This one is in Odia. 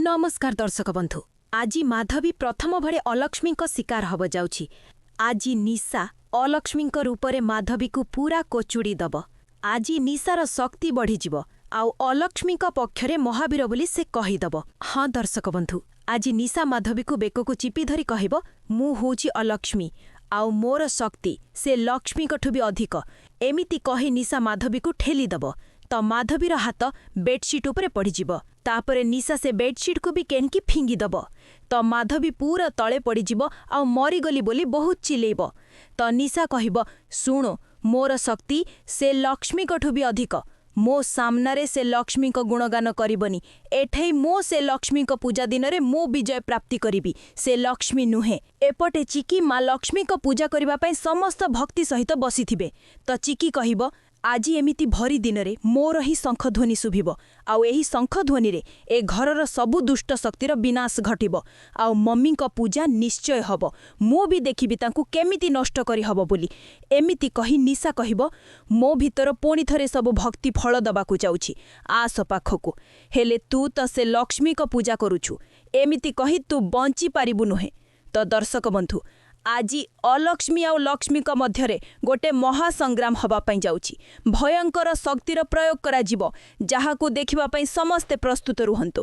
ନମସ୍କାର ଦର୍ଶକ ବନ୍ଧୁ, ଆଜି ମାଧବୀ ପ୍ରଥମ ଭଳି ଅଲକ୍ଷ୍ମୀଙ୍କ ଶିକାର ହବ ଯାଉଛି। ଆଜି ନିଶା ଅଲକ୍ଷ୍ମୀଙ୍କ ରୂପରେ ମାଧବୀକୁ ପୁରା କୋଚୁଡ଼ି ଦବ। ଆଜି ନିଶାର ଶକ୍ତି ବଢ଼ିଯିବ ଆଉ ଅଲକ୍ଷ୍ମୀଙ୍କ ପକ୍ଷରେ ମହାବୀର ବୋଲି ସେ କହିଦବ। ହଁ ଦର୍ଶକ ବନ୍ଧୁ, ଆଜି ନିଶା ମାଧବୀକୁ ବେକକୁ ଚିପି ଧରି କହିବ, ମୁଁ ହଉଛି ଅଲକ୍ଷ୍ମୀ ଆଉ ମୋର ଶକ୍ତି ସେ ଲକ୍ଷ୍ମୀଙ୍କଠୁ ବି ଅଧିକ। ଏମିତି କହି ନିଶା ମାଧବୀକୁ ଠେଲିଦବ ତ ମାଧବୀର ହାତ ବେଡସିଟ୍ ଉପରେ ପଡ଼ିଯିବ। ତାପରେ ନିଶା ସେ ବେଡସିଟ୍କୁ ବି କେଣିକି ଫିଙ୍ଗିଦବ ତ ମାଧବୀ ପୁରା ତଳେ ପଡ଼ିଯିବ ଆଉ ମରିଗଲି ବୋଲି ବହୁତ ଚିଲେଇବ। ତ ନିଶା କହିବ, ଶୁଣୁ, ମୋର ଶକ୍ତି ସେ ଲକ୍ଷ୍ମୀଙ୍କଠୁ ବି ଅଧିକ। ମୋ ସାମ୍ନାରେ ସେ ଲକ୍ଷ୍ମୀଙ୍କ ଗୁଣଗାନ କରିବନି। ଏଠେଇ ମୁଁ ସେ ଲକ୍ଷ୍ମୀଙ୍କ ପୂଜା ଦିନରେ ମୁଁ ବିଜୟ ପ୍ରାପ୍ତି କରିବି, ସେ ଲକ୍ଷ୍ମୀ ନୁହେଁ। ଏପଟେ ଚିକି ମା ଲକ୍ଷ୍ମୀଙ୍କ ପୂଜା କରିବା ପାଇଁ ସମସ୍ତ ଭକ୍ତି ସହିତ ବସିଥିବେ ତ ଚିକି କହିବ, ଆଜି ଏମିତି ଭରି ଦିନରେ ମୋର ହିଁ ଶଙ୍ଖଧ୍ୱନି ଶୁଭିବ ଆଉ ଏହି ଶଙ୍ଖଧ୍ୱନିରେ ଏ ଘରର ସବୁ ଦୁଷ୍ଟ ଶକ୍ତିର ବିନାଶ ଘଟିବ ଆଉ ମମ୍ମିଙ୍କ ପୂଜା ନିଶ୍ଚୟ ହବ। ମୁଁ ବି ଦେଖିବି ତାଙ୍କୁ କେମିତି ନଷ୍ଟ କରିହବ ବୋଲି। ଏମିତି କହି ନିଶା କହିବ, ମୋ ଭିତର ପୁଣି ଥରେ ସବୁ ଭକ୍ତି ଫଳ ଦବାକୁ ଯାଉଛି, ଆସ ପାଖକୁ। ହେଲେ ତୁ ତ ସେ ଲକ୍ଷ୍ମୀଙ୍କ ପୂଜା କରୁଛୁ, ଏମିତି କହି ତୁ ବଞ୍ଚି ପାରିବୁ ନୁହେଁ। ତ ଦର୍ଶକ ବନ୍ଧୁ, ଆଜି ଅଲକ୍ଷ୍ମୀ ଆଉ ଲକ୍ଷ୍ମୀଙ୍କ ମଧ୍ୟରେ ଗୋଟେ ମହାସଂଗ୍ରାମ ହେବା ପାଇଁ ଯାଉଛି। ଭୟଙ୍କର ଶକ୍ତିର ପ୍ରୟୋଗ କରାଯିବ, ଯାହାକୁ ଦେଖିବା ପାଇଁ ସମସ୍ତେ ପ୍ରସ୍ତୁତ ରୁହନ୍ତୁ।